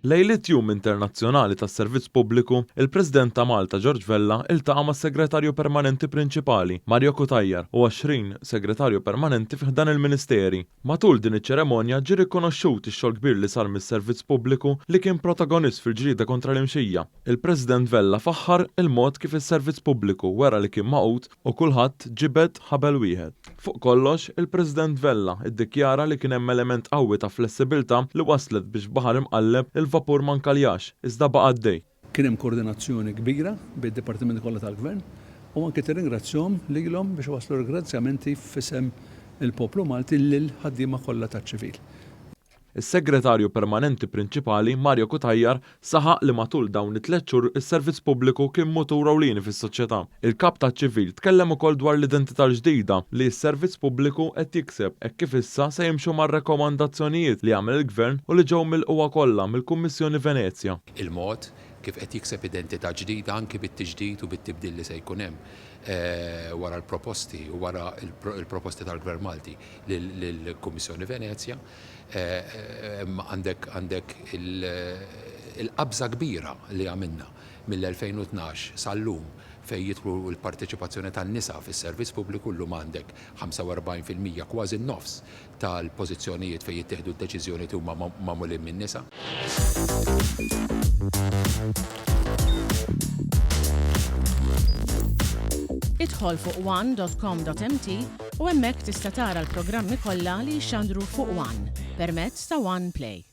Lejliet Jum Internazzjonali tas-Servizz Pubbliku, il-President ta' Malta George Vella iltaqa' mas-Segretarju Permanenti Prinċipali, Mario Cutajar u 20 Segretarju Permanenti fi ħdan il-Ministeri. Matul din iċ-ċeremonja ġie rikonoxxut ix-xogħol kbir li sar mis-Servizz Pubbliku li kien protagonist fil-ġlieda kontra l-imxija. Il-President Vella faħħar il-mod kif is-Servizz Pubbliku wera li kien magħqud u kulħadd ġibed ħabel wieħed. Fuq kollox, il-President Vella ddikjara li kien hemm element qawwi ta' flessibilità li wasslet biex f'baħar imqalleb il-vapur ma nkaljax, iżda baqa' għaddej. Kien hemm koordinazzjoni kbira bejn id-dipartimenti kollha tal-Gvern u anke tirringrazzjahom lilhom biex iwasslu ringrazzjamenti f'isem il-poplu Malti lill-ħaddiema kollha taċ-ċivil. Is-Segretarju Permanenti Prinċipali Mario Cutajar saħaq li matul dawn it-tlett xhur is-Servizz Pubbliku kien mutur ewlieni fis-soċjetà. Il-Kap taċ-Ċivil tkellem ukoll dwar l-identità l-ġdida li s-Servizz Pubbliku qed jikseb hekk kif issa se jimxu mar-rakkomandazzjonijiet li għamel il-Gvern u li ġew milqugħa kollha mill-Kummissjoni Venezja. Il-mod kif qed jikseb identità ġdida anki bit-tiġdid u bit-tibdil li se jkun hemm wara l-proposti u wara l-proposti tal-Gvern Malti lill-Kummissjoni Venezja, għandek għandek il-qabża kbira li għamilna mill-2012 sal-lum fejn jidħlu l-parteċipazzjoni tan-nisa fis-servizz pubbliku, llum għandek 45%, kważi n-nofs tal-pożizzjonijiet fejn jittieħdu d-deċiżjonijiet huma magħmulin min-nisa. Idħol fuq one.com.mt u hemmhekk tista' tara l-programmi kollha li jixxandru fuq One permezz ta' One Play.